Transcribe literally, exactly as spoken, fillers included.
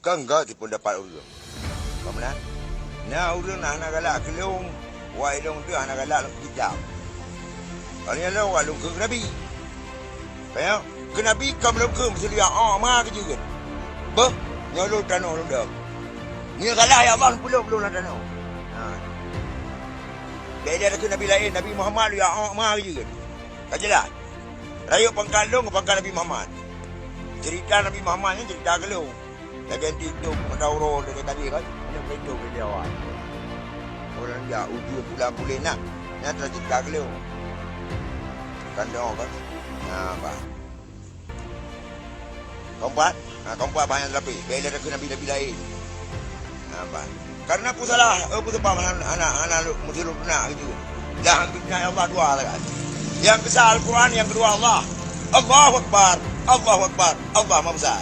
Kan enggak tipeue dapat ureuëng. Paham na? Na ureuëng na hana galak keu lôn, wai lôn tu hana galak lôn kitab. Kali nyan lôn wak lôn keu Nabi. Kaya keu Nabi ka lôn keu meuseuliyah, oh, ma keujeuet. Beuh, nyoe lôn tanoh lôn dong. Nyoe salah ya Allah, lôn pulok lôn lam tanoh. Ha. Beda keu Nabi laén, Nabi Muhammad ya, oh, ma keujeuet. Ka jelas. Rayeuk pangkat lôn ngon pangkat Nabi Muhammad. Cerita Nabi Muhammad nyan cerita keu lôn. Lagèe TikTok, mata uroe lagèe tadi kan. Ada TikTok lagèe awak. Orang jak uju pulang buleuen nah. Nyan cerita keu lôn. Kan dengar kan? Nah, bah. Keempat, ha, keempat bah nyang lapeh. Beda keu nabi-nabi laén. Ha, bah. Karena peue salah, eh, peue sabab hana, hana, hana lôn meuseuleueng na gitu. Dah fitnah Allah dua lah kan. Yang besar Al-Quran, yang kedua Allah. Allahu Akbar, Allahu Akbar, Allah Maha Besar.